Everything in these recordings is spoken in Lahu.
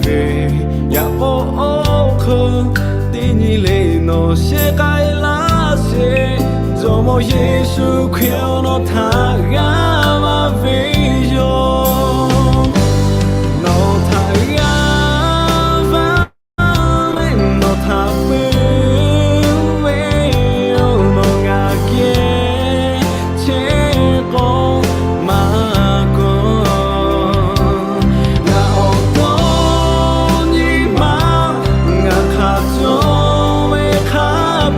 ve, yaꞈ k'aw awˬ hk'aw teˇ nyi le nawˬ shehˆ k'ai laˇ sheˍ. Jawˇmawˇ Yeˍsuˆ Hkriꞈ-oˬ, nawˬ htaꞈ g'aˇ va ve yoˬ. Nawˬ htaꞈ g'aˇ va leh nawˬ htaꞈ peuˬ ve yoˬ. Nawˬ ngaˬ geh chehˇ k'o maˇ kawˬ. Ngaˬ awˬ tawˇ nyi ma ngaˬ hk'aˬ cawˬ ve hk'a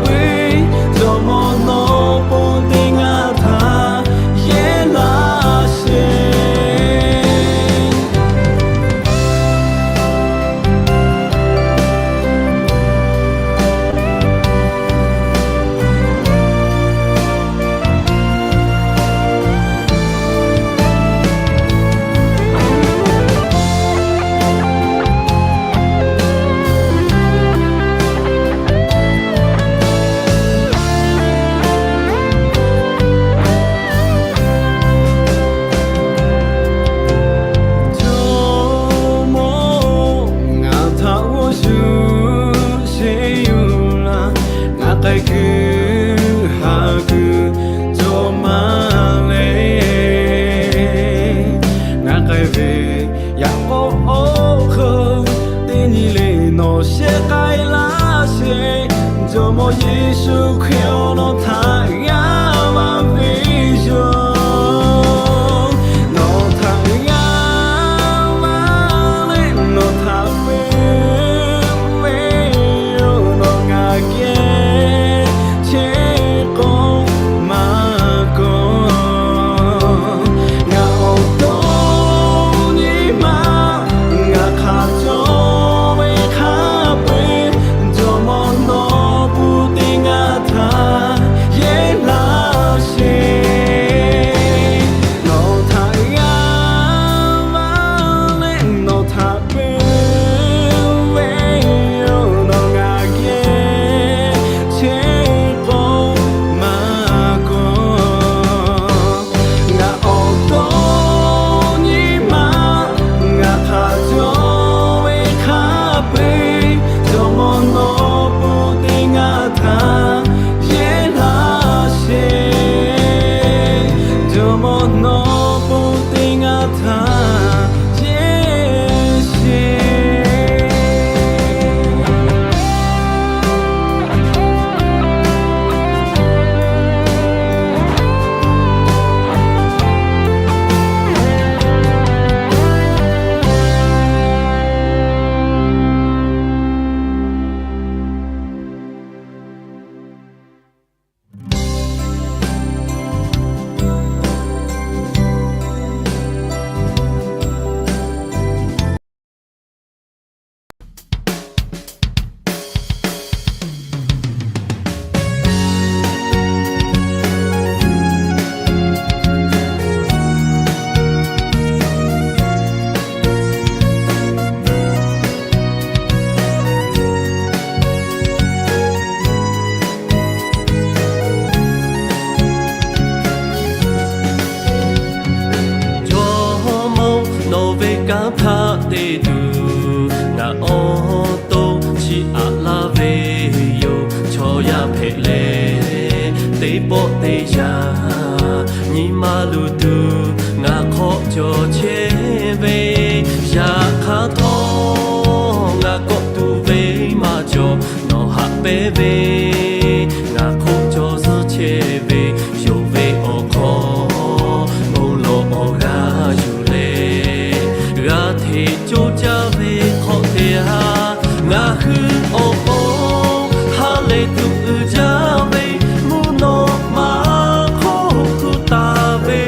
peu-eˬ, Jawˇmawˇ nawˬ pon teˇ ngaˇ htaꞈ yehˇ laˇ sheˍ. Jawˇmawˇ ngaˬ htaꞈ g'awˇ shuˍ sheˍ yoˬ laˇ. Ngaˬ k'ai kuiˬ haˍ kuiˬ cawˬ maˇ leh, ngaˬ k'ai ve yaꞈ k'aw awˬ hk'aw teˇ nyi le nawˬ shehˆ k'ai laˇ sheˍ. Jawˇmawˇ Yeˍsuˆ Hkriꞈ-oˬ, nawˬ htaꞈ g'aˇ va ve yoˬ. Nawˬ htaꞈ g'aˇ va leh nawˬ htaꞈ peuˬ ve yoˬ. Nawˬ ngaˬ geh chehˇ k'o maˇ kawˬ. Ngaˬ awˬ tawˇ nyi ma ngaˬ hk'aˬ cawˬ ve hk'a peu-eˬ, Jawˇmawˇ nawˬ pon teˇ ngaˇ htaꞈ yehˇ laˇ sheˍ. Nawˬ htaꞈ g'aˇ va leh nawˬ htaꞈ peuˬ ve yoˬ. Nawˬ ngaˬ geh chehˇ k'o maˇ kawˬ. Ngaˬ awˬ tawˇ nyi ma ngaˬ hk'aˬ cawˬ ve hk'a peu-eˬ, Jawˇmawˇ nawˬ pon teˇ ngaˇ htaꞈ yehˇ laˇ sheˍ. Jawˇmawˇ nawˬ pon teˇ ngaˇ htaꞈ yehˇ sheˍ. Jawˇmawˇ nawˬ ve kanˉ htaˇ te tuˬ, ngaˬ awˬ to chiˇ aꞈ laˇ ve yoˬ. Chaw yaˇ hpehꞈ leh teˇ pawˆ teˇ yanˇ, nyi ma luˬ tuˬ ngaˬ hk'awꞈ cawˬ chehˇ ve. Yaꞈ hk'aˇ htawˇ ngaˬ kawˆ tuˬ ve maˇ cawˬ. Nawˬ haꞈ pehnˇ ve ngaˬ hk'oˆ cawˬ zuhˇ chehˇ ve, yonˍ ve awˬ hk'aw bon lawˬ awˬ g'aˇ yuˬ leh, g'a hteꞈ coˇ caˇ ve hk'awꞈ te ha. Ngaˬ hui awˬ pon ha lehˬ tuˬ uiˍ jaˇ ve, mvuhˇ naw ma hk'oˆ hk'u taˍ ve,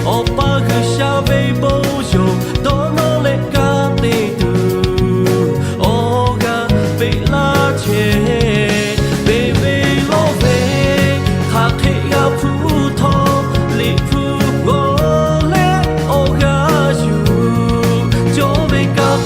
Awˬ pa G'uiˬsha ve bon yawˬ dawˇ nawˇ leh kanˉ te tuˬ, awˬ g'aˇ peꞈ laˇ chehˇ. Beˬ ve lawˇ ve hk'aˬ hk'e g'a hpuˇ htawˇ, Liꞈ hpu g'awˬ leh awˬ g'aˇ yuˬ cawˬ ve kanˉ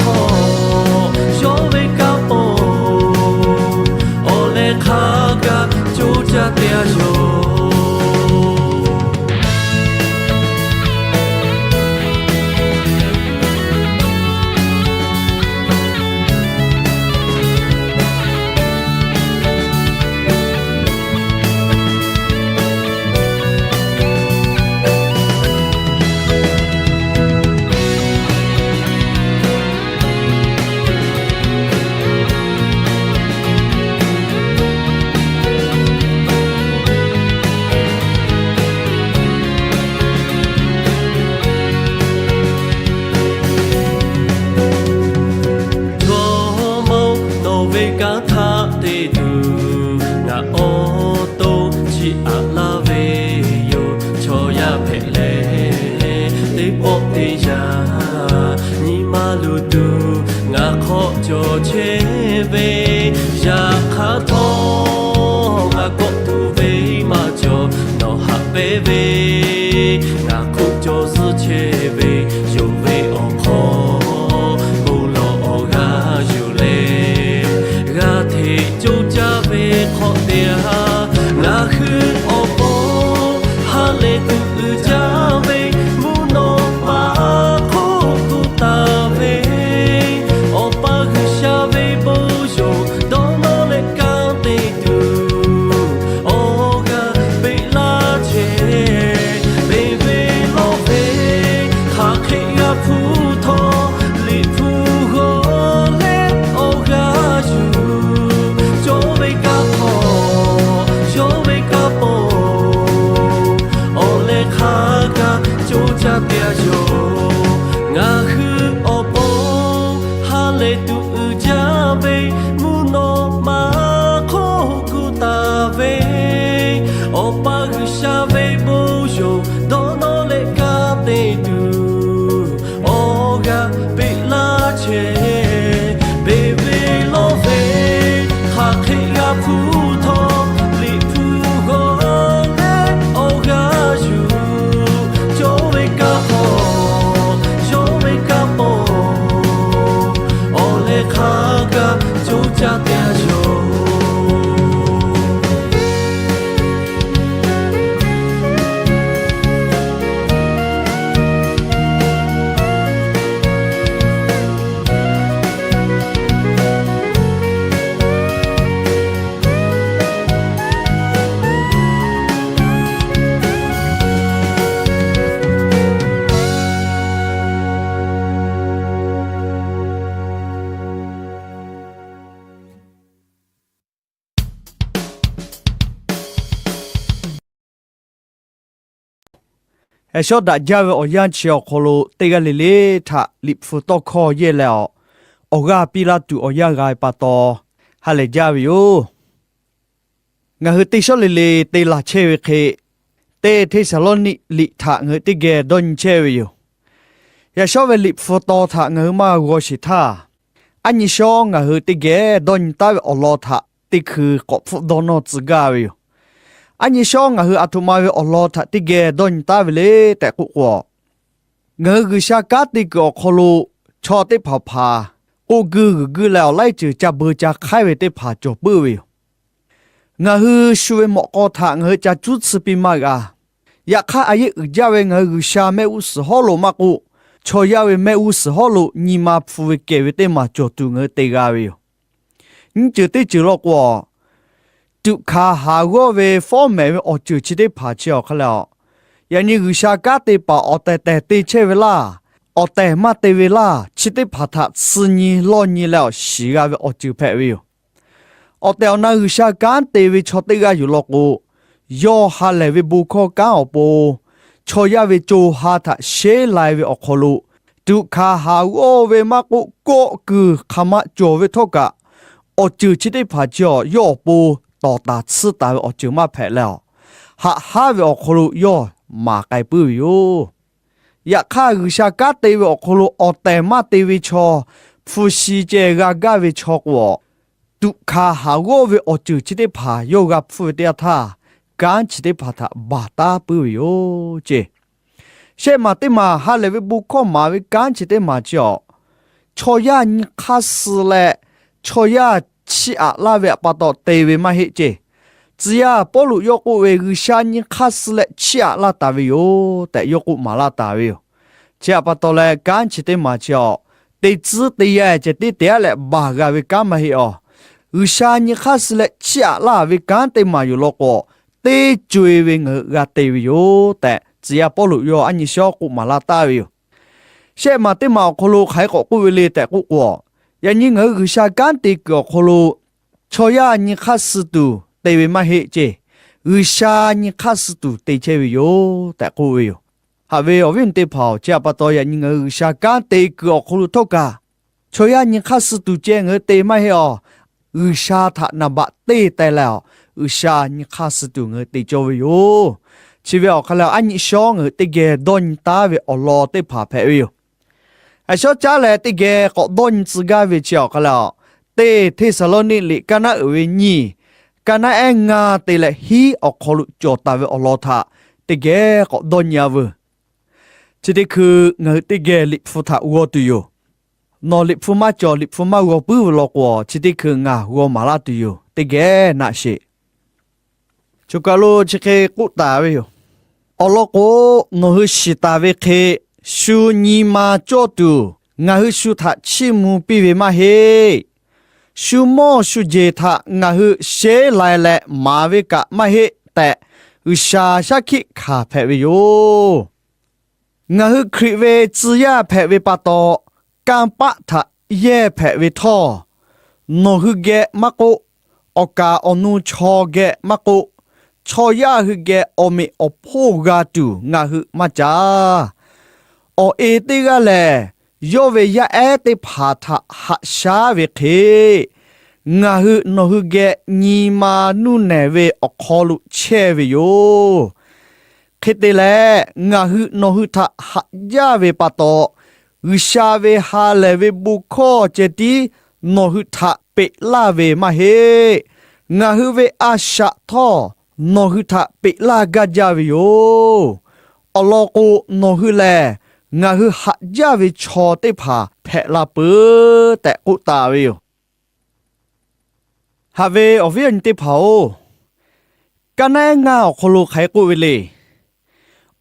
Maˇ luˬ tuˬ ngaˬ hk'awꞈ cawˬ chehˇ ve, yaꞈ hk'aˇ htawˇ ngaˬ kawˆ tuˬ ve maˇ cawˬ. Nawˬ haꞈ pehnˇ ve ngaˬ hk'oˆ cawˬ zuhˇ chehˇ ve, yonˍ ve awˬ hk'aw bon lawˬ awˬ g'aˇ yuˬ leh, g'a hteꞈ coˇ caˇ ve hk'awꞈ te-a. Ngaˬ hui awˬ pon ha lehˬ tuˬ uiˍ jaˇ ve, mvuhˇ naw ma hk'oˆ gu taˍ ve, Awˬ pa G'uiˬsha ve bon yawˬ dawˇ nawˇ leh kanˉ te tuˬ, awˬ g'aˇ peꞈ laˇ chehˇ. Beˬ ve lawˬ ve hk'aˬ hk'e g'a hpuˇ htawˇ, Liꞈ hpu g'aw leh awˬ g'aˇ yuˬ, cawˬ ve kaˇ hk'awꞈ, cawˬ ve kaˇ pawˆ, awˬ leh hk'a gaˬ coˇ caˇ te-a yoˬ. Ngaˬ hui awˬ pon ha lehˬ tuˬ uiˍ jaˇ ve, mvuhˇ naw ma hk'oˆ gu taˍ ve, Awˬ pa G'uiˬsha ve bon yawˬ dawˇ nawˇ leh kanˉ te tuˬ, awˬ g'aˇ peꞈ laˇ chehˇ. Beˬ ve lawˬ ve hk'aˬ hk'e g'a hpuˇ htawˇ, Liꞈ hpu g'aw leh awˬ g'aˇ yuˬ, cawˬ ve kaˇ hk'awꞈ, cawˬ ve kaˇ pawˆ, awˬ leh hk'a gaˬ coˇ caˇ te-a yoˬ. Yaꞈ shawˉ daꞈ jaˇ ve awˬ yanˇ chi awˬ hk'aw lo teˇ g'aˇ le le htaꞈ Liꞈ hpu tawˇ hkawˇ yehˇ leh awˬ, awˬ g'aˇ piˇ laˇ tuˬ awˬ yanˇ g'a ve pa taw, ha lehˬ jaˇ ve yoˬ. Ngaˬ hui teˇ shawˉ le le te laˬ chehˇ ve hk'e, teˇ Hteˇsaˍlawˇniˆ liꞈ htaꞈ ngaˬ hui teˇ geh dawˇ nyi chehˇ ve yoˬ. Yaꞈ shawˉ ve Liꞈ hpu taw htaꞈ ngaˬ hui maˇ g'aw sheˍ htaˇ, aˉ nyi shawˉ ngaˬ hui teˇ geh dawˇ nyi taˉ ve awˬ lawn htaꞈ teˇ hkui k'awꞈ hpfuhˆ dawˇ nawˇ tcuh gaˇ ve yoˬ. Aˉ nyi shawˉ ngaˬ hui aˬ htoꞈ ma ve awˬ lawn htaꞈ teˇ geh dawˇ nyi taˉ ve le tehꞈ k'oˆ k'o, ngaˬ hui G'uiˬsha kanˉ te kuiˬ awˬ hk'aw lo chaw teˇ hpaˍ hpaˍ k'oˆ guiˇ g'uiˬ guiˇ leh awˬ laiˉ ceuˬ ca beu ca hk'aiˉ ve teˇ hpaˍ cawˬ puiˉ ve yoˬ. Ngaˬ hui shu ve mawꞈ k'aw htaꞈ ngaˬ hui ca cuˉ tsuhˇ piˇ maˇ g'a. Yaꞈ hk'aˇ, a yehˉ uiˍ jaˇ ve ngaˬ hui G'uiˬsha mehˆ g'uˇ suhˍ hawˉ lo maˇ k'oˆ, chaw yaˇ ve mehˆ g'uˇ suhˍ hawˉ lo nyi ma hpu ve kehˬ ve teˇ maˬ cawˬ tuˬ ngaˬ hui te g'a ve yoˬ. Nyiˇ ceuˬ teˇ ceuˬ law k'o, tuꞈ hkanˍ haˍ g'awˇ ve fawˉ mehˍ ve awˬ ceuˬ chi teˇ hpaˍ chi awˬ hk'a leh, yaꞈ nyi G'uiˬsha kanˉ te paˍ awˬ tehˬ tehˬ te chehˇ ve laˇ, awˬ tehˬ maˇ te ve laˇ, chi teˇ hpaˍ htaꞈ tsuh nyi lawˇ nyi leh awˬ shiˍ g'a ve awˬ ceuˬ hpehꞈ ve yoˬ. Awˬ tehˬ awˬ na G'uiˬsha kanˉ te ve chaw teˇ g'aˇ yuˬ law k'o, yawˇ ha lehˬ ve bon hkawˇ kanˉ awˬ pon chaw yaˇ ve co ha htaꞈ sheˉ lai ve awˬ hk'aw lo, tuꞈ hkanˍ haˍ g'awˇ ve maˇ k'oˆ, kawˆ kuiˬ hk'aˬ ma cawˬ ve htawˇ kaꞈ, awˬ ceuˬ chi teˇ hpaˍ chi awˬ yawˇ awˬ pon tawˍ taˍ tsuhˇ taˍ ve awˬ ceuˬ maˇ hpehꞈ leh, haꞈ haˉ ve awˬ hk'aw lo yawˇ maˍ k'ai puiˉ ve yoˬ. Yaꞈ hk'aˇ, G'uiˬsha kanˉ te ve awˬ hk'aw lo awˬ tehˬ maˇ te ve chaw, hpu shi ceh g'a gaˇ ve chaw k'o, tuꞈ hkanˍ haˍ g'awˇ ve awˬ ceuˬ chi teˇ hpaˍ yawˇ g'a hpfuhˇ ve teˇ yanˇ htaˇ, kanˉ chi teˇ hpaˍ htaꞈ baˬ taˉ puiˉ ve yoˬ ceˇ. Shehˆ maˬ teˇ maˬ ha lehˬ ve bon hkawˇ maˍ ve kanˉ chi teˇ maˬ chi awˬ, chaw yaˇ nyi hk'aˇ suh leh chaw yaˇ chiˇ aꞈ laˇ ve pa taw te ve maˇ heˆ ceˇ. Tcuh yaˇ Pawˇluꞈ yawˇ k'oˆ ve, G'uiˬsha nyi hk'aˇ suh leh chiˇ aꞈ laˇ taˍ ve yoˬ tehꞈ yawˇ k'oˆ maˍ laˇ taˍ ve yoˬ. Chi htaꞈ pa taw leh, kanˉ chi teˇ maˬ chi awˬ, teˇ tcuhˉ teˇ yanˇ ceh tiˉ te-a leh baˬ g'a ve kanˉ maˇ heˆ awˬ. G'uiˬsha nyi hk'aˇ suh leh chiˇ aꞈ laˇ ve kanˉ teˇ maˬ yoˬ law k'o, teˇ co-e ve ngaˬ hui g'a te ve yoˬ tehꞈ, tcuh yaˇ Pawˇluꞈ yawˇ aˉ nyi shawˉ k'oˆ maˍ laˇ taˍ ve yoˬ. Shehˆ maˬ teˇ maˬ awˬ hk'aw lo hk'aˬ hk'e k'awꞈ k'oˆ ve le tehꞈ k'oˆ k'o, yaꞈ nyi ngaˬ hui G'uiˬsha kanˉ te kuiˬ awˬ hk'aw lo chaw yaˇ nyi hk'aˇ suh tuˬ te ve maˇ heˆ ceˇ. G'uiˬsha nyi hk'aˇ suh tuˬ te chehˇ ve yoˬ tehꞈ k'oˆ ve yoˬ. Haꞈ ve awˬ viˉ awˬ nyi teˇ hpaˍ-oˬ, chi htaꞈ pa taw yaꞈ nyi ngaˬ hui G'uiˬsha kanˉ te kuiˬ awˬ hk'aw lo htawˇ kaꞈ, chaw yaˇ nyi hk'aˇ suh tuˬ ceh ngaˬ hui te maˇ heˆ awˬ. G'uiˬsha htaꞈ naˍ baꞈ teˇ teh leh awˬ, G'uiˬsha nyi hk'aˇ suh tuˬ ngaˬ hui te cawˇ ve yoˬ. Chi ve awˬ hk'a leh, aˉ nyi shawˉ ngaˬ hui teˇ geh dawˇ nyi taˉ ve awˬ lawn teˇ hpaˍ hpehꞈ ve yoˬ. A shawˉ caˉ leh teˇ geh k'awꞈ dawˇ nyi tcuh gaˇ ve chi awˬ hk'aˇ lehˬ, Teˇ Hteˇsaˍlawˇniˆ liꞈ kaˇ naˉ uiˍ ve nyiˇ, kaˇ naˉ ehˉ ngaˇ te leh hiˉ awˬ hk'aw lo cawˬ taˍ ve awˬ lawn htaꞈ teˇ geh k'awꞈ dawˇ nyi-a veuˬ. Chi teˇ hkui ngaˬ hui teˇ geh Liꞈ hpu htaꞈ g'aw tuˬ yoˬ. Nawˬ Liꞈ hpu maˇ cawˬ, Liꞈ hpu maˇ g'aw puiˉ ve law k'o, chi teˇ hkui ngaˬ g'aw maˍ laˇ tuˬ yoˬ. Teˇ geh naˆ sheˍ. Choˬ kaˬ lo chi hk'e k'oˆ taˍ ve yoˬ. Awˬ lawn k'o, nawˬ hui shiˍ taˍ ve hk'e, shu nyi ma cawˇ tuˬ ngaˬ hui shu htaꞈ chiˇ mvuh piˇ ve maˇ heˆ. Shu mawˇ shu jeˬ htaꞈ ngaˬ hui sheˉ lai leh maˍ ve kaꞈ maˇ heˆ tehꞈ, G'uiˬsha shaˉ hkiˆ hkanˍ hpehꞈ ve yoˬ. Ngaˬ hui Hkriꞈ ve tcuh yaˇ hpehꞈ ve pa taw, kanˇ paˆ htaꞈ yehˇ hpehꞈ ve htawˇ, nawˬ hui geh maˇ k'oˆ, awˬ kaˍ awˬ nu chaw geh maˇ k'oˆ, chaw yaˇ hui geh awˬ meꞈ awˬ hponˇ g'a tuˬ ngaˬ hui maˇ caˇ. Awˬ e teˇ g'aˇ lehˬ, yawˇ ve yaˇ ehˉ teˇ hpaˍ htaꞈ haꞈ shaˉ ve hk'e, ngaˬ hui nawˬ hui geh nyi ma nuˇ nehˬ ve awˬ hk'aw lo chehˇ ve yoˬ. Hk'e te leh, ngaˬ hui nawˬ hui htaꞈ haꞈ jaˇ ve pa taw, G'uiˬsha ve ha lehˬ ve bon hkawˇ ceh tiˉ nawˬ hui htaꞈ peꞈ laˇ ve maˇ heˆ. Ngaˬ hui ve a shaꞈ htawˇ nawˬ hui htaꞈ peꞈ laˇ gaˇ jaˇ ve yoˬ. Awˬ lawn k'o, nawˬ hui lehˬ ngaˬ hui haꞈ jaˇ ve chaw teˇ hpaˍ hpehꞈ la peuˬ tehꞈ k'oˆ taˍ ve yoˬ. Haꞈ ve awˬ viˉ awˬ nyi teˇ hpaˍ-oˬ, kaˇ naˉ ehˉ ngaˇ awˬ hk'aw lo hk'aˬ hk'e k'oˆ ve le.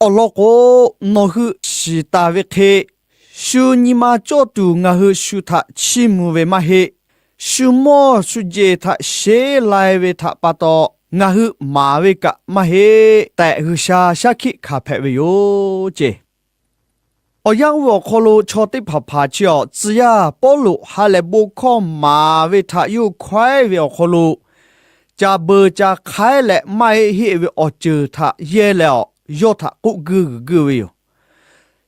Awˬ lawn k'o, nawˬ hui shiˍ taˍ ve hk'e, shu nyi ma cawˇ tuˬ ngaˬ hui shu htaꞈ chiˇ mvuh ve maˇ heˆ. Shu mawˇ shu jeˬ htaꞈ sheˉ lai ve htaꞈ pa taw ngaˬ hui maˍ ve kaꞈ maˇ heˆ tehꞈ, G'uiˬsha shaˉ hkiˆ hkanˍ hpehꞈ ve yoˬ ceˇ. Awˬ yanˇ oˇ ve awˬ hk'aw lo chaw teˇ hpaˍ hpaˍ chi awˬ tcuh yaˇ Pawˇluꞈ ha lehˬ bon hkawˇ maˍ ve htaꞈ yawˇ hui hkawehˉ ve awˬ hk'aw lo, ca beu ca hk'aiˉ leh maˇ heˆ heˆ ve awˬ ceuˬ htaꞈ yehˇ leh awˬ yawˇ htaꞈ k'oˆ guiˇ g'uiˬ guiˇ ve yoˬ.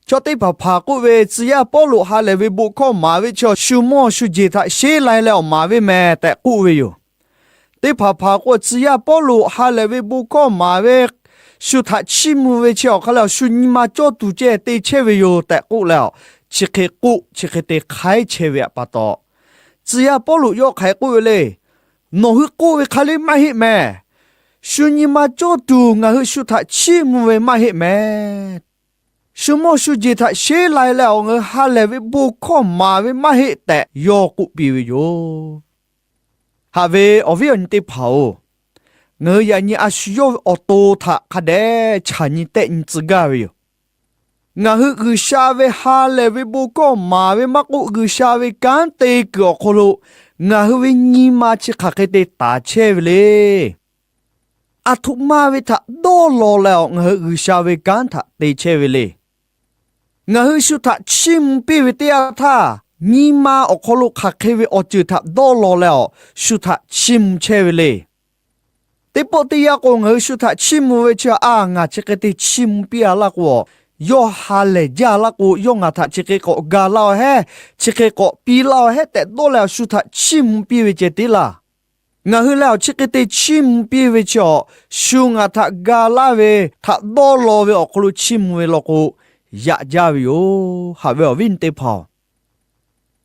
Chaw teˇ hpaˍ hpaˍ k'oˆ ve, tcuh yaˇ Pawˇluꞈ ha lehˬ ve bon hkawˇ maˍ ve chi awˬ shu mawˇ shu jeˬ htaꞈ sheˉ lai leh awˬ maˍ ve mehˍ tehꞈ k'oˆ ve yoˬ. Teˇ hpaˍ hpaˍ k'o, tcuh yaˇ Pawˇluꞈ ha lehˬ ve bon hkawˇ maˍ ve, shu htaꞈ chiˇ mvuh ve chi awˬ hk'aˇ lehˬ, shu nyi ma cawˇ tuˬ ceh te chehˇ ve yoˬ tehꞈ k'oˆ leh, chi hk'e k'oˆ chi hk'e te hk'aiˉ chehˇ ve pa taw, tcuh yaˇ Pawˇluꞈ yawˇ hk'aˬ hk'e k'oˆ ve le. Nawˬ hui k'oˆ ve hk'aˇ le maˇ heˆ mehˍ. Shu nyi ma cawˇ tuˬ ngaˬ hui shu htaꞈ chiˇ mvuh ve maˇ heˆ mehˍ. Shu mawˇ shu jeˬ htaꞈ sheˉ lai leh awˬ ngaˬ hui ha lehˬ ve bon hkawˇ maˍ ve maˇ heˆ tehꞈ yawˇ k'oˆ piˇ ve yoˬ. Haꞈ ve awˬ viˉ awˬ nyi teˇ hpaˍ-oˬ, ngaˬ hui yaꞈ nyi a shu yawˇ ve awˬ to htaꞈ hk'a dehꞈ chaˬ nyi tehˆ nyi tcuh gaˇ ve yoˬ. Ngaˬ hui G'uiˬsha ve ha lehˬ ve bon hkawˇ maˍ ve maˇ k'oˆ, G'uiˬsha ve kanˉ te kuiˬ awˬ hk'aw lo ngaˬ hui ve nyi ma chi hk'aˬ hk'e te taˍ chehˇ ve le. Aˬ htoꞈ ma ve htaꞈ dawˇ law leh awˬ ngaˬ hui G'uiˬsha ve kanˉ htaꞈ te chehˇ ve le. Ngaˬ hui shu htaꞈ chiˇ mvuh piˇ ve teˇ yanˇ htaˇ, nyi ma awˬ hk'aw lo hk'aˬ hk'e ve awˬ ceuˬ htaꞈ dawˇ law leh awˬ shu htaꞈ chiˇ mvuh chehˇ ve le. Teˇ pawˆ teˇ yanˇ k'o, ngaˬ hui shu htaꞈ chiˇ mvuh ve chi a, ngaˬ chi hk'e te chiˇ mvuh piˇ-a laˇ k'o, yawˇ ha lehˬ jaˇ laˇ k'o, yawˇ ngaˬ htaꞈ chi hk'e k'awꞈ ga laˇ-oˬ hehˉ, chi hk'e k'awꞈ piˇ laˇ-oˬ hehˉ tehꞈ dawˇ leh awˬ shu htaꞈ chiˇ mvuh piˇ ve ceh tiˉ laˇ. Ngaˬ hui leh awˬ chi hk'e te chiˇ mvuh piˇ ve chi awˬ, shu ngaˬ htaꞈ ga laˇ ve htaꞈ dawˇ law ve awˬ hk'aw lo chiˇ mvuh ve law k'o, yaꞈ jaˇ ve yoˬ. Haꞈ ve awˬ viˉ awˬ nyi teˇ hpaˍ-oˬ,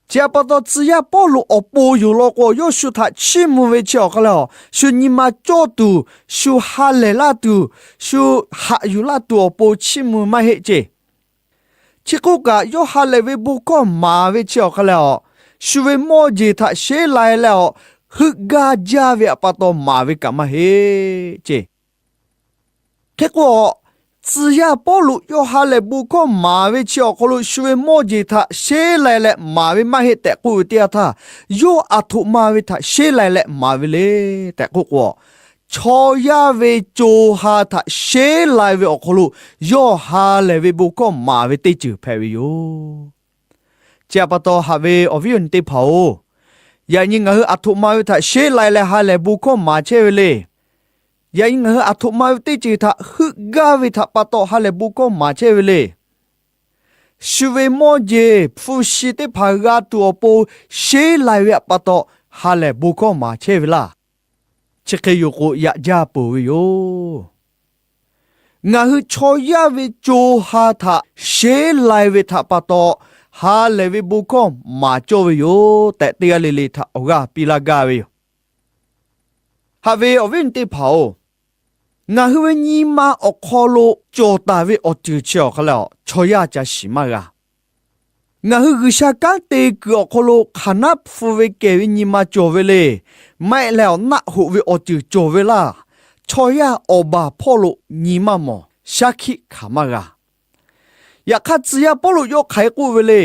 chi htaꞈ pa taw tcuh yaˇ Pawˇluꞈ awˬ pon yoˬ law k'o, yawˇ shu htaꞈ chiˇ mvuh ve chi awˬ hk'aˇ lehˬ, shu nyi ma cawˇ tuˬ, shu ha lehˬ laˇ tuˬ, shu haꞈ yuˬ laˇ tuˬ awˬ pon chiˇ mvuh maˇ heˆ ceˇ. Chi hk'oˆ kaꞈ, yawˇ ha lehˬ ve bon hkawˇ maˍ ve chi awˬ hk'aˇ lehˬ, shu ve mawˇ jeˬ htaꞈ sheˉ lai leh awˬ heuˆ gaˇ jaˇ ve pa taw maˍ ve kaꞈ maˇ heˆ ceˇ. Hk'e k'o, tcuh yaˇ Pawˇluꞈ yawˇ ha lehˬ bon hkawˇ maˍ ve chi awˬ hk'aw lo shu ve mawˇ jeˬ htaꞈ sheˉ lai leh maˍ ve maˇ heˆ tehꞈ k'oˆ ve teˇ yanˇ htaˇ, yawˇ aˬ htoꞈ ma ve htaꞈ sheˉ lai leh maˍ ve le tehꞈ k'oˆ k'o, chaw yaˇ ve co ha htaꞈ sheˉ lai ve awˬ hk'aw lo yawˇ ha lehˬ ve bon hkawˇ maˍ ve teˇ ceuˬ hpehꞈ ve yoˬ. Chi htaꞈ pa taw haꞈ ve awˬ viˉ awˬ nyi teˇ hpaˍ-oˬ, yaꞈ nyi ngaˬ hui aˬ htoꞈ ma ve htaꞈ sheˉ lai leh ha lehˬ bon hkawˇ maˍ chehˇ ve le. Yaꞈ nyi ngaˬ hui aˬ htoꞈ ma ve teˇ ceuˬ htaꞈ heuˆ gaˇ ve htaꞈ pa taw ha lehˬ bon hkawˇ maˍ chehˇ ve le. Shu ve mawˇ jeˬ hpu shi teˇ hpaˍ g'a tuˬ awˬ pon sheˉ lai ve htaꞈ pa taw ha lehˬ bon hkawˇ maˍ chehˇ ve laˇ. Chi hk'e yoˬ k'o, yaꞈ jaˇ peuˬ ve yoˬ. Ngaˬ hui chaw yaˇ ve co ha htaꞈ sheˉ lai ve htaꞈ pa taw ha lehˬ ve bon hkawˇ maˍ cawˇ ve yoˬ tehꞈ, teˇ g'aˇ le le htaꞈ awˬ g'aˇ piˇ laˇ gaˇ ve yoˬ. Haꞈ ve awˬ viˉ awˬ nyi teˇ hpaˍ-oˬ, ngaˬ hui ve nyi ma awˬ hk'aw lo cawˬ taˍ ve awˬ ceuˬ chi awˬ hk'a lehˬ, chaw yaˇ ca shiˍ maˇ g'a. Ngaˬ hui G'uiˬsha kanˉ te kuiˬ awˬ hk'aw lo hk'aˬ naˉ hpu ve kehˬ ve nyi ma cawˬ ve le. Maˇ heˆ leh awˬ naˆ hoꞈ ve awˬ ceuˬ cawˬ ve laˇ. Chaw yaˇ awˬ baˬ hpawˇ lo nyi maˇ mawˬ, shaˉ hkiˆ hkanˍ maˇ g'a. Yaꞈ hk'aˇ, tcuh yaˇ Pawˇluꞈ yawˇ hk'aˬ hk'e k'oˆ ve le.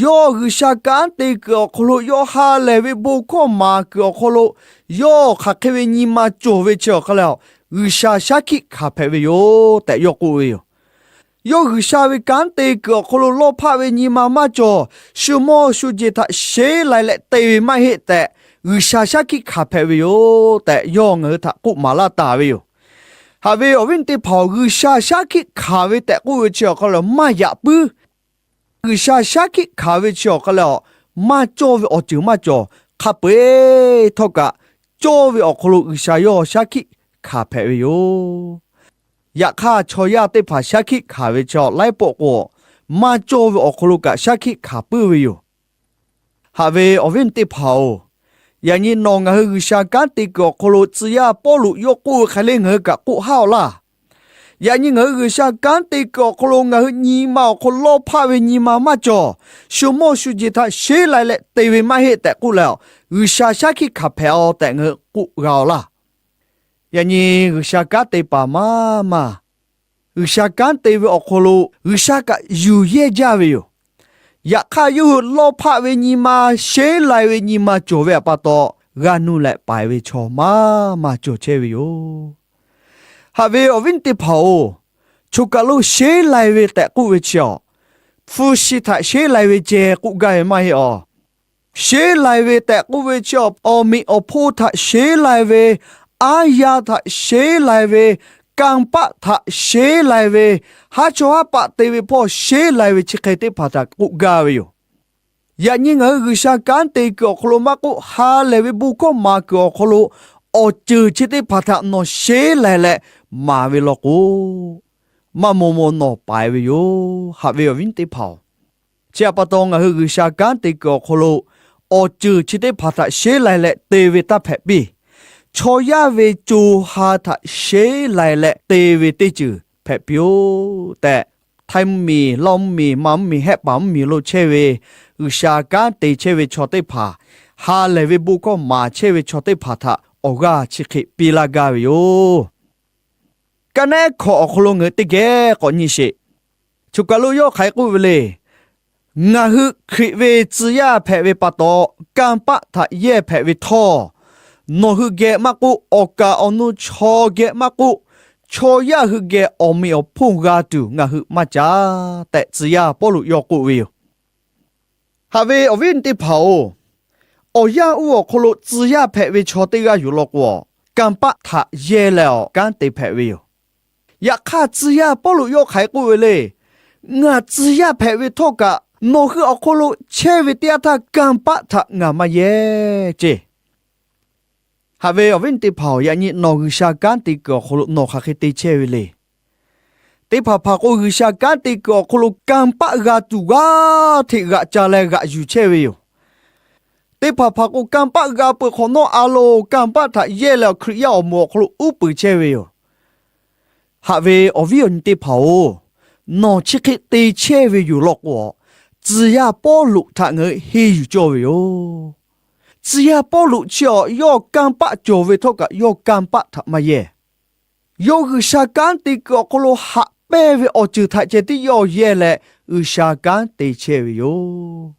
Yawˇ G'uiˬsha kanˉ te kuiˬ awˬ hk'aw lo, yawˇ ha lehˬ ve bon hkawˇ maˍ kuiˬ awˬ hk'aw lo, yawˇ hk'aˬ hk'e ve nyi ma cawˬ ve chi awˬ hk'a lehˬ, G'uiˬsha shaˉ hkiˆ hkanˍ hpehꞈ ve yoˬ tehꞈ yawˇ k'oˆ ve yoˬ. Yawˇ G'uiˬsha ve kanˉ te kuiˬ awˬ hk'aw lo lawˇ hpaˆ ve nyi ma maˇ cawˬ, shu mawˇ shu jeˬ htaꞈ sheˉ lai leh te ve maˇ heˆ tehꞈ, G'uiˬsha shaˉ hkiˆ hkanˍ hpehꞈ ve yoˬ tehꞈ, yawˇ ngaˬ hui htaꞈ k'oˆ maˍ laˇ taˍ ve yoˬ. Haꞈ ve awˬ viˉ teˇ hpaˍ-oˬ, G'uiˬsha shaˉ hkiˆ hkanˍ ve tehꞈ k'oˆ ve chi awˬ hk'a lehˬ maˇ yaꞈ puiˉ. G'uiˬsha shaˉ hkiˆ hkanˍ ve chi awˬ hk'a lehˬ, maˇ cawˇ ve awˬ ceuˬ maˇ cawˬ. Hk'a peu-eˬ htawˇ kaꞈ, cawˇ ve awˬ hk'aw lo G'uiˬsha yawˇ shaˉ hkiˆ hkanˍ hpehꞈ ve yoˬ. Yaꞈ hk'aˇ, chaw yaˇ teˇ hpaˍ shaˉ hkiˆ hkanˍ ve chi laiˉ pawˆ k'o, maˇ cawˇ ve awˬ hk'aw lo kaꞈ shaˉ hkiˆ hkanˍ puiˉ ve yoˬ. Haꞈ ve awˬ viˉ teˇ hpaˍ-oˬ, yaꞈ nyi nawˬ ngaˬ hui G'uiˬsha kanˉ te kuiˬ awˬ hk'aw lo tcuh yaˇ Pawˇluꞈ yawˇ k'oˆ ve hk'e le ngaˬ hui kaꞈ k'oˆ haˉ-oꞈ laˇ. Yaꞈ nyi ngaˬ hui G'uiˬsha kanˉ te kuiˬ awˬ hk'aw lo ngaˬ hui nyi ma awˬ hk'aw lawˇ hpaˆ ve nyi ma maˇ cawˬ, shu mawˇ shu jeˬ htaꞈ sheˉ lai leh te ve maˇ heˆ tehꞈ k'oˆ leh, G'uiˬsha shaˉ hkiˆ hkanˍ hpehꞈ-aw tehꞈ ngaˬ hui k'oˆ g'a-oˬ laˇ. Yaꞈ nyi G'uiˬsha kanˉ te paˍ maˇ maˇ, G'uiˬsha kanˉ te ve awˬ hk'aw lo G'uiˬsha kaꞈ yuˬ yehˇ jaˇ ve yoˬ. Yaꞈ hk'aˇ, yawˇ hui lawˇ hpaˆ ve nyi ma, sheˉ lai ve nyi ma cawˬ ve pa taw, g'a nuˇ leh paiˍ ve chaw maˇ maˇ cawˬ chehˇ ve yoˬ. Haꞈ ve awˬ viˉ teˇ hpaˍ-oˬ, choˬ kaˬ lo sheˉ lai ve tehꞈ k'oˆ ve chi awˬ, hpu shi htaꞈ sheˉ lai ve ceh k'oˆ gaˇ ve maˇ heˆ awˬ. Sheˉ lai ve tehꞈ k'oˆ ve chi awˬ, awˬ meꞈ awˬ hponˇ htaꞈ sheˉ lai ve, aˉ yaˇ htaꞈ sheˉ lai ve, kanˇ paˆ htaꞈ sheˉ lai ve, haˉ chawˇ haˉ paˆ te ve hpawˇ sheˉ lai ve chi hk'e teˇ hpaˍ htaꞈ k'oˆ gaˇ ve yoˬ. Yaꞈ nyi ngaˬ hui G'uiˬsha kanˉ te kuiˬ awˬ hk'aw lo maˇ k'oˆ, ha lehˬ ve bon hkawˇ maˍ kuiˬ awˬ hk'aw lo awˬ ceuˬ chi teˇ hpaˍ htaꞈ nawˬ sheˉ lai leh maˍ ve law k'o, maˇ maw maw nawˬ paiˍ ve yoˬ. Haꞈ ve awˬ viˉ teˇ hpaˍ-oˬ, chi pa taw ngaˬ hui G'uiˬsha kanˉ te kuiˬ awˬ hk'aw lo awˬ ceuˬ chi teˇ hpaˍ htaꞈ sheˉ lai leh te ve taˇ hpehꞈ piˇ. Chaw yaˇ ve co ha htaꞈ sheˉ lai leh te ve teˇ ceuˬ hpehꞈ piˇ-oˆ tehꞈ, Htaiˇ mvuhˇmiˬ, Laˇ mvuhˇmiˬ, Manˇ mvuhˇmiˬ, Hehˆ paˍ mvuhˇmiˬ lo chehˇ ve G'uiˬsha kanˉ te chehˇ ve chaw teˇ hpaˍ, ha lehˬ ve bon hkawˇ maˍ chehˇ ve chaw teˇ hpaˍ htaꞈ awˬ g'aˇ chi hk'e piˇ laˇ gaˇ ve yoˬ. Ka nehˉ hkawꞈ awˬ hk'aw lo ngaˬ hui teˇ geh k'awꞈ nyi sheˍ. Choˬ kaˬ lo yawˇ hk'aˬ hk'e k'oˆ ve le. Ngaˬ hui Hkriꞈ ve tcuh yaˇ hpehꞈ ve pa taw, kanˇ paˆ htaꞈ yehˇ hpehꞈ ve htawˇ, nawˬ hui geh maˇ k'oˆ, awˬ kaˍ awˬ nu chaw geh maˇ k'oˆ, chaw yaˇ hui geh awˬ meꞈ awˬ hponˇ g'a tuˬ ngaˬ hui maˇ caˇ tehꞈ, tcuh yaˇ Pawˇluꞈ yawˇ k'oˆ ve yoˬ. Haꞈ ve awˬ viˉ teˇ hpaˍ-oˬ, awˬ yanˇ oˇ awˬ hk'aw lo tcuh yaˇ hpehꞈ ve chaw teˇ g'aˇ yoˬ law k'o, kanˇ paˆ htaꞈ yehˇ leh awˬ kanˉ te hpehꞈ ve yoˬ. Yaꞈ hk'aˇ, tcuh yaˇ Pawˇluꞈ yawˇ hk'aˬ hk'e k'oˆ ve le. Ngaˬ tcuh yaˇ hpehꞈ ve htawˇ kaꞈ, nawˬ hui awˬ hk'aw lo chehˇ ve teˇ yanˇ htaˇ kanˇ paˆ htaꞈ ngaˬ maˇ yehˇ ceˇ. Haꞈ ve awˬ viˉ teˇ hpaˍ-oˬ, yaꞈ nyi nawˬ G'uiˬsha kanˉ te kuiˬ awˬ hk'aw lo nawˬ hk'aˬ hk'e te chehˇ ve le. Teˇ hpaˍ hpaˍ k'o, G'uiˬsha kanˉ te kuiˬ awˬ hk'aw lo kanˇ paˆ g'a tuˬ g'aˇ hteꞈ g'aꞈ ca leh g'aꞈ yuˬ chehˇ ve yoˬ. Teˇ hpaˍ hpaˍ k'o, kanˇ paˆ g'a peuˬ hk'awꞈ nawˉ a loˬ, kanˇ paˆ htaꞈ yehˇ leh awˬ Hkriꞈ yaˇ awˬ moˍ awˬ hk'aw lo uˉ peunˍ chehˇ ve yoˬ. Haꞈ ve awˬ viˉ awˬ nyi teˇ hpaˍ-oˬ, nawˬ chi hk'e te chehˇ ve yoˬ law k'o, tcuh yaˇ Pawˇluꞈ htaꞈ ngaˬ hui henˇ yuˬ cawˇ ve yoˬ. Tcuh yaˇ Pawˇluꞈ chi awˬ yawˇ kanˇ paˆ cawˬ ve htawˇ kaꞈ yawˇ kanˇ paˆ htaꞈ maˇ yehˇ. Yawˇ G'uiˬsha kanˉ te kuiˬ awˬ hk'aw lo haꞈ pehnˇ ve awˬ ceuˬ htaꞈ ceh tiˉ yawˇ yehˇ leh G'uiˬsha kanˉ te chehˇ ve yoˬ.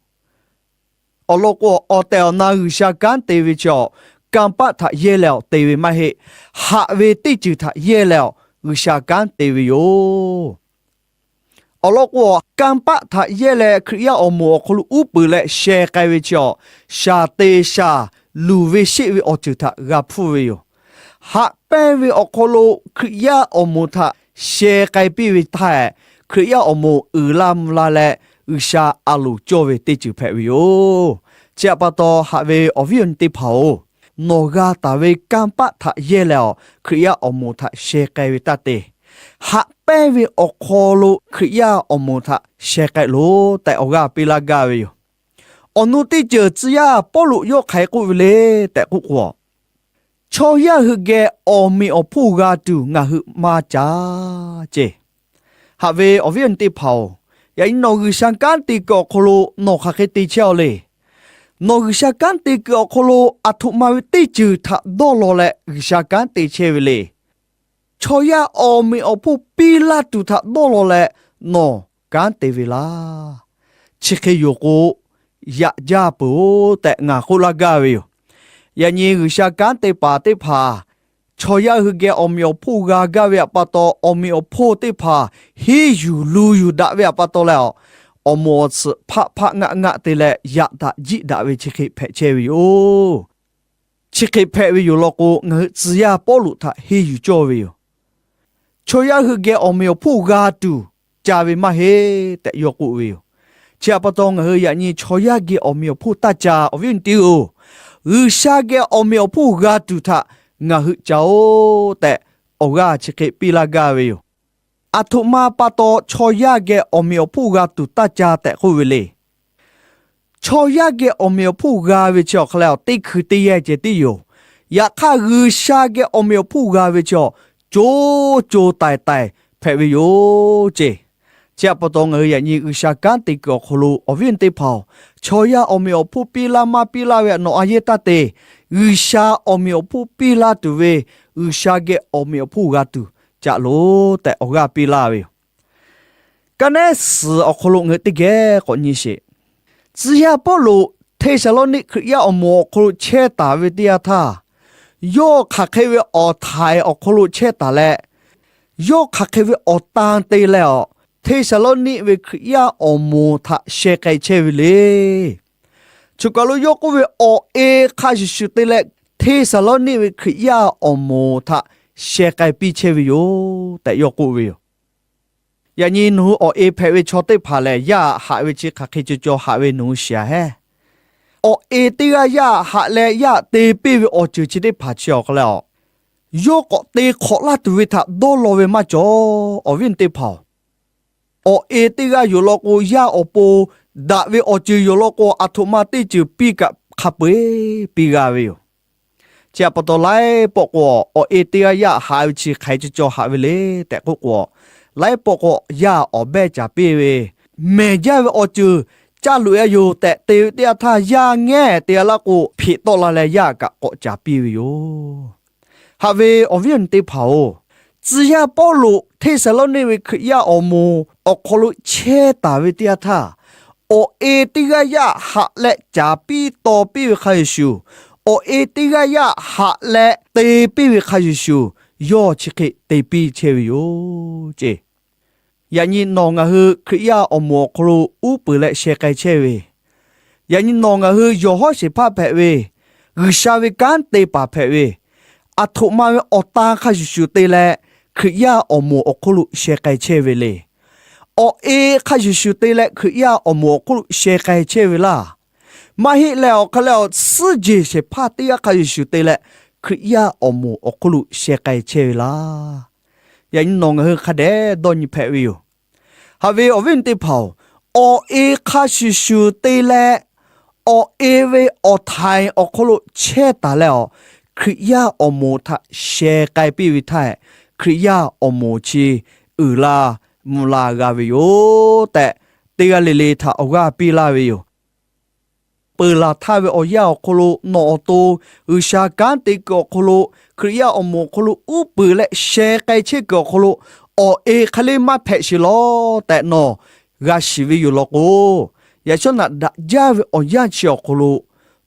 Awˬ lawn k'o, awˬ tehˬ awˬ na G'uiˬsha kanˉ te ve chi awˬ, kanˇ paˆ htaꞈ yehˇ leh awˬ te ve maˇ heˆ. Haꞈ ve teˇ ceuˬ htaꞈ yehˇ leh awˬ G'uiˬsha kanˉ te ve yoˬ. Awˬ lawn k'o, kanˇ paˆ htaꞈ yehˇ leh Hkriꞈ yaˇ awˬ moˍ awˬ hk'aw lo uˉ peunˍ leh sheh k'ai ve chi awˬ, shaˍ te shaˍ luˬ ve sheˆ ve awˬ ceuˬ htaꞈ g'a hpfuhˇ ve yoˬ. Haꞈ pehnˇ ve awˬ hk'aw lo Hkriꞈ yaˇ awˬ moˍ htaꞈ sheh k'ai piˇ ve htaˇ, Hkriꞈ yaˇ awˬ moˍ uiˍ la mvuh la leh G'uiˬsha a loˍ cawˇ ve teˇ ceuˬ hpehꞈ ve yoˬ. Chi htaꞈ pa taw, haꞈ ve awˬ viˉ awˬ nyi teˇ hpaˍ-oˬ, nawˬ g'a taˍ ve kanˇ paˆ htaꞈ yehˇ leh awˬ Hkriꞈ yaˇ awˬ moˍ htaꞈ sheh k'ai ve taˇ te. haꞈ pehnˇ ve awˬ hk'aw lo Hkriꞈ yaˇ awˬ moˍ htaꞈ sheh k'ai loˬ tehꞈ awˬ g'aˇ piˇ laˇ gaˇ ve yoˬ. Awˬ nu teˇ ceuˬ tcuh yaˇ Pawˇluꞈ yawˇ hk'aˬ hk'e k'oˆ ve le tehꞈ k'oˆ k'o, chaw yaˇ hui geh awˬ meꞈ awˬ hponˇ g'a tuˬ ngaˬ hui maˇ ca ceˇ. Haꞈ ve awˬ viˉ awˬ nyi teˇ hpaˍ-oˬ, yaꞈ nyi nawˬ G'uiˬsha kanˉ te kuiˬ awˬ hk'aw lo nawˬ hk'aˬ hk'e te chehˇ-aw le. Nawˬ G'uiˬsha kanˉ te kuiˬ awˬ hk'aw lo aˬ htoꞈ ma ve teˇ ceuˬ htaꞈ dawˇ law leh G'uiˬsha kanˉ te chehˇ ve le. Chaw yaˇ awˬ meꞈ awˬ hponˇ piˇ laˇ tuˬ htaꞈ dawˇ law leh nawˬ kanˉ te ve laˇ. Chi hk'e yoˬ k'o, yaꞈ jaˇ peuˬ-oˬ tehꞈ ngaˬ k'oˆ laˇ gaˇ ve yoˬ. Yaꞈ nyi G'uiˬsha kanˉ te paˍ teˇ hpaˍ chaw yaˇ hui geh awˬ meꞈ awˬ hponˇ g'a gaˇ ve htaꞈ pa taw, awˬ meꞈ awˬ hponˇ teˇ hpaˍ henˇ yuˬ lu yuˬ daꞈ ve htaꞈ pa taw leh, awˬ moˍ awˬ tsuhꞈ hpaˆ hpaˆ ngaˆ ngaˆ te leh yaꞈ daꞈ jiˆ daꞈ ve chi hk'e hpehꞈ chehˇ ve yoˬ. Chi hk'e hpehꞈ ve yoˬ law k'o, ngaˬ hui tcuh yaˇ Pawˇluꞈ htaꞈ henˇ yuˬ cawˇ ve yoˬ. Chaw yaˇ hui geh awˬ meꞈ awˬ hponˇ g'a tuˬ ca ve maˇ heˆ tehꞈ yawˇ k'oˆ ve yoˬ. Chi htaꞈ pa taw, ngaˬ hui yaꞈ nyi chaw yaˇ geh awˬ meꞈ awˬ hponˇ taˇ ca, awˬ viˉ awˬ nyi teˇ-oˬ, G'uiˬsha geh awˬ meꞈ awˬ hponˇ g'a tuˬ htaꞈ ngaˬ hui ca-oˬ tehꞈ awˬ g'aˇ chi hk'e piˇ laˇ gaˇ ve yoˬ. Aˬ htoꞈ ma pa taw chaw yaˇ geh awˬ meꞈ awˬ hponˇ g'a tuˬ taˇ ca tehꞈ k'oˆ ve le. Chaw yaˇ geh awˬ meꞈ awˬ hponˇ g'a ve chi awˬ hk'aw leh, teˇ hkui teˇ yanˇ ceh tiˉ yoˬ. Yaꞈ hk'aˇ, G'uiˬsha geh awˬ meꞈ awˬ hponˇ g'a ve chi awˬ co co taiˍ taiˍ hpehꞈ ve yoˬ ceˇ. Chi htaꞈ pa taw, ngaˬ hui yaꞈ nyi G'uiˬsha kanˉ te kuiˬ awˬ hk'aw lo awˬ viˉ awˬ nyi teˇ hpaˍ-oˬ, chaw yaˇ awˬ meꞈ awˬ hponˇ piˇ laˇ maˇ piˇ laˇ ve htaꞈ nawˬ a yeˇ taˇ te. G'uiˬsha awˬ meꞈ awˬ hponˇ piˇ laˇ tuˬ ve, G'uiˬsha geh awˬ meꞈ awˬ hponˇ g'a tuˬ ca loˬ tehꞈ awˬ g'aˇ piˇ laˇ ve yoˬ. Ka naˉ suhˍ awˬ hk'aw lo ngaˬ hui teˇ geh k'awꞈ nyi sheˍ. Tcuh yaˇ Pawˇluꞈ Hteˇsaˍlawˇniˆ Hkriꞈ yaˇ awˬ moˍ awˬ hk'aw lo chehˇ taˍ ve teˇ yanˇ htaˇ, yawˇ hk'aˬ hk'e ve awˬ htaiˍ awˬ hk'aw lo chehˇ taˍ leh, yawˇ hk'aˬ hk'e ve awˬ tan te leh, Hteˇsaˍlawˇniˆ ve Hkriꞈ yaˇ awˬ moˍ htaꞈ sheh k'ai chehˇ ve le. Choˬ kaˬ lo yawˇ k'oˆ ve, awˬ e hk'a shuˍ shuˍ te leh Hteˇsaˍlawˇniˆ ve Hkriꞈ yaˇ awˬ moˍ htaꞈ sheh k'ai piˇ chehˇ ve yoˬ tehꞈ yawˇ k'oˆ ve yoˬ. Yaꞈ nyi nawˬ hui awˬ e hpehꞈ ve chaw teˇ hpaˍ lehˬ, yaˇ haꞈ ve chi hk'aˬ hk'e caw caw haꞈ ve nawˬ hui shiˍ-aˬ hehˉ. Awˬ e teˇ g'aˇ yaˇ haꞈ leh yaˇ te piˇ ve awˬ ceuˬ chi teˇ hpaˍ chi awˬ hk'aw leh, yawˇ k'awꞈ te hk'awꞈ laˇ tuˬ ve htaꞈ dawˇ law ve maˇ cawˬ, awˬ viˉ awˬ nyi teˇ hpaˍ-oˬ. Awˬ e teˇ g'aˇ yoˬ law k'o, yaˇ awˬ pon daꞈ ve awˬ ceuˬ yoˬ law k'o, aˬ htoꞈ ma teˇ ceuˬ piˇ kaꞈ hk'a peu-eˬ piˇ g'a ve yoˬ. Chi htaꞈ pa taw, laiˉ pawˆ k'o, awˬ e teˇ g'aˇ yaˇ haꞈ ve chi hk'aˬ hk'e caw caw haꞈ ve le tehꞈ k'oˆ k'o, laiˉ pawˆ k'o yaˇ awˬ behˇ caˍ piˇ ve, mehˬ jaˇ ve awˬ ceuˬ caˇ loꞈ-a yoˬ tehꞈ te ve teˇ yanˇ htaˇ, yaˇ ngehˇ te-a laˇ k'o, hpeꞈ tawˆ la leh yaˇ kaꞈ k'awꞈ caˍ piˇ ve yoˬ. Haꞈ ve awˬ viˉ awˬ nyi teˇ hpaˍ-oˬ, tcuh yaˇ Pawˇluꞈ Hteˇsaˍlawˇniˆ ve Hkriꞈ yaˇ awˬ moˍ awˬ hk'aw lo chehˇ taˍ ve teˇ yanˇ htaˇ, awˬ e teˇ g'aˇ yaˇ haꞈ leh caˍ piˇ taw piˇ ve hk'a shuˍ shuˍ, awˬ e teˇ g'aˇ yaˇ haꞈ leh te piˇ ve hk'a shuˍ shuˍ, yawˇ chi hk'e te piˇ chehˇ ve yoˬ ceˇ. Yaꞈ nyi nawˬ ngaˬ hui Hkriꞈ yaˇ awˬ moˍ awˬ hk'aw lo uˉ peunˍ leh sheh k'ai chehˇ ve, yaꞈ nyi nawˬ ngaˬ hui yawˬ hawˉ shehˍ hpaˇ hpehꞈ ve, G'uiˬsha ve kanˉ te paˍ hpehꞈ ve, aˬ htoꞈ ma ve awˬ tan hk'a shuˍ shuˍ te leh Hkriꞈ yaˇ awˬ moˍ awˬ hk'oˆ lo sheh k'ai chehˇ ve le. Awˬ e hk'a shuˍ shuˍ te leh Hkriꞈ yaˇ awˬ moˍ awˬ hk'oˆ lo sheh k'ai chehˇ ve laˇ. Maˇ heˆ leh awˬ hk'aˇ leh, awˬ suhˉ jeˬ shehˍ hpaˇ teˇ g'aˇ hk'a shuˍ shuˍ te leh Hkriꞈ yaˇ awˬ moˍ awˬ hk'oˆ lo sheh k'ai chehˇ ve laˇ. Yaꞈ nyi nawˬ ngaˬ hui hk'a dehꞈ dawˇ nyi hpehꞈ ve yoˬ. Haꞈ ve awˬ viˉ awˬ nyi teˇ hpaˍ-oˬ, awˬ e hk'a shuˍ shuˍ te leh, awˬ e ve awˬ htaiˍ awˬ hk'aw lo chehˇ taˍ leh, Hkriꞈ yaˇ awˬ moˍ htaꞈ sheh k'ai piˇ ve htaˇ, Hkriꞈ yaˇ awˬ moˍ chi uiˍ la mvuh la g'a ve yoˬ tehꞈ, teˇ g'aˇ le le htaꞈ awˬ g'aˇ piˇ laˇ ve yoˬ. Peuˬ laˬ htaˇ ve awˬ yanˇ awˬ hk'aw lo nawˬ awˬ to G'uiˬsha kanˉ te kuiˬ awˬ hk'aw lo, Hkriꞈ yaˇ awˬ moˍ awˬ hk'aw lo uˉ peunˍ leh sheh k'ai chehˇ kuiˬ awˬ hk'aw lo, awˬ e hk'aˬ le maˇ hpehꞈ sheˍ law tehꞈ nawˬ g'a shiˍ ve yoˬ law k'o, yaꞈ shawˉ naꞈ daꞈ jaˇ ve awˬ yanˇ chi awˬ hk'aw lo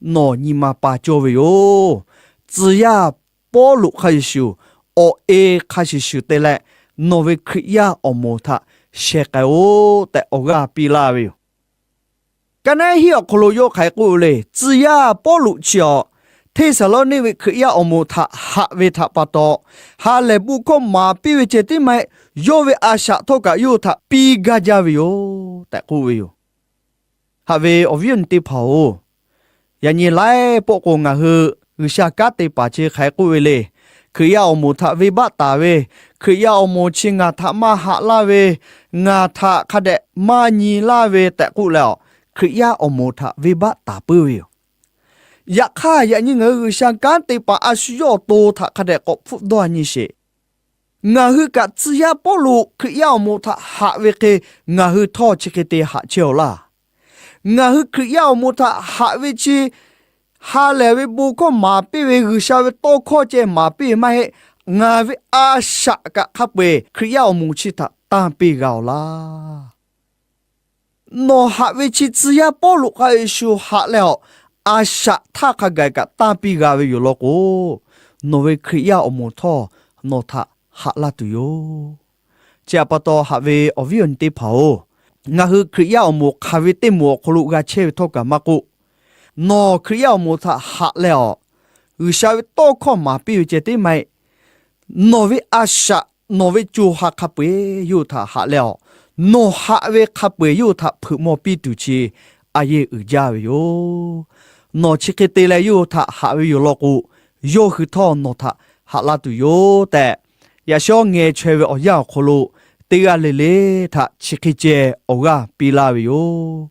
nawˬ nyi ma pa cawˇ ve yoˬ. Tcuh yaˇ Pawˇluꞈ hk'a shuˍ shuˍ, awˬ e hk'a shuˍ shuˍ te leh nawˬ ve Hkriꞈ yaˇ awˬ moˍ htaꞈ sheh k'ai-oˬ tehꞈ awˬ g'aˇ piˇ laˇ ve yoˬ. Ka naˉ hiˆ awˬ hk'aw lo yawˇ hk'aˬ hk'e k'oˆ le, tcuh yaˇ Pawˇluꞈ chi awˬ Hteˇsaˍlawˇniˆ ve Hkriꞈ yaˇ awˬ moˍ htaꞈ haꞈ ve htaꞈ pa taw, ha lehˬ bon hkawˇ maˍ piˇ ve ceh tiˉ maˇ heˆ, yawˇ ve a shaꞈ htawˇ kaꞈ yawˇ hui htaꞈ piˇ gaˇ jaˇ ve yoˬ tehꞈ k'oˆ ve yoˬ. Haꞈ ve awˬ viˉ awˬ nyi teˇ hpaˍ-oˬ, yaꞈ nyi laiˉ pawˆ k'o ngaˬ hui G'uiˬsha kanˉ te paˍ chi hk'aˬ hk'e k'oˆ ve le. Hkriꞈ yaˇ awˬ moˍ htaꞈ venˇbaˆ taˍ ve, Hkriꞈ yaˇ awˬ moˍ chi ngaˬ htaꞈ maˇ haꞈ laˇ ve, ngaˬ htaꞈ hk'a dehꞈ maˇ nyi laˇ ve tehꞈ k'oˆ leh a, Hkriꞈ yaˇ awˬ moˍ htaꞈ venˇbaˆ taˍ puiˉ ve yoˬ. Yaꞈ hk'aˇ, yaꞈ nyi ngaˬ hui G'uiˬsha kanˉ te paˍ a shu yawˇ awˬ to htaꞈ hk'a dehꞈ k'awꞈ hpfuhˆ dawˇ nyi sheˍ. Ngaˬ hui kaꞈ tcuh yaˇ Pawˇluꞈ Hkriꞈ yaˇ awˬ moˍ htaꞈ haꞈ ve hk'e, ngaˬ hui htawˇ chi hk'e te haꞈ chehˇ-oˬ laˇ. Ngaˬ hui Hkriꞈ yaˇ awˬ moˍ htaꞈ haꞈ ve chi, ha lehˬ ve bon hkawˇ maˍ piˇ ve, G'uiˬsha ve tawˇ hkawˇ ceh maˍ piˇ ve maˇ heˆ. Ngaˬ ve a shaꞈ kaꞈ hk'a peu-eˬ Hkriꞈ yaˇ awˬ moˍ chi htaꞈ tanˇ piˇ g'a-oˬ laˇ. Nawˬ haꞈ ve chi tcuh yaˇ Pawˇluꞈ hk'a shuˍ haꞈ leh awˬ, a shaꞈ htaˇ hk'a gaˬ kaꞈ tanˇ piˇ g'a ve yoˬ law k'o, nawˬ ve Hkriꞈ yaˇ awˬ moˍ htawˇ nawˬ htaꞈ haꞈ laˇ tuˬ yoˬ. Chi htaꞈ pa taw, haꞈ ve awˬ viˉ awˬ nyi teˇ hpaˍ-oˬ, ngaˬ hui Hkriꞈ yaˇ awˬ moˍ hk'aˬ ve teˇ moˍ awˬ hk'aw lo g'a chehˇ ve htawˇ kaꞈ maˇ k'oˆ, nawˬ Hkriꞈ yaˇ awˬ moˍ htaꞈ haꞈ leh awˬ, G'uiˬsha ve tawˇ hkawˇ maˍ piˇ ve ceh teˇ maˇ heˆ. Nawˬ ve a shaꞈ, nawˬ ve co ha hk'a peu-eˬ yawˇ hui htaꞈ haꞈ leh awˬ, nawˬ haꞈ ve hk'a peu-eˬ yawˇ hui htaꞈ hpeuꞈ maw piˇ tuˬ chi a yehˬ uiˍ jaˇ ve yoˬ. Nawˬ chi hk'e te leh yawˇ hui htaꞈ haꞈ ve yoˬ law k'o, yawˇ hui htawˇ nawˬ htaꞈ haꞈ laˇ tuˬ yoˬ tehꞈ, yaꞈ shawˉ ngeh chaweh ve awˬ yanˇ awˬ hk'aw lo teˇ g'aˇ le le htaꞈ chi hk'e ceh awˬ g'aˇ piˇ laˇ ve yoˬ.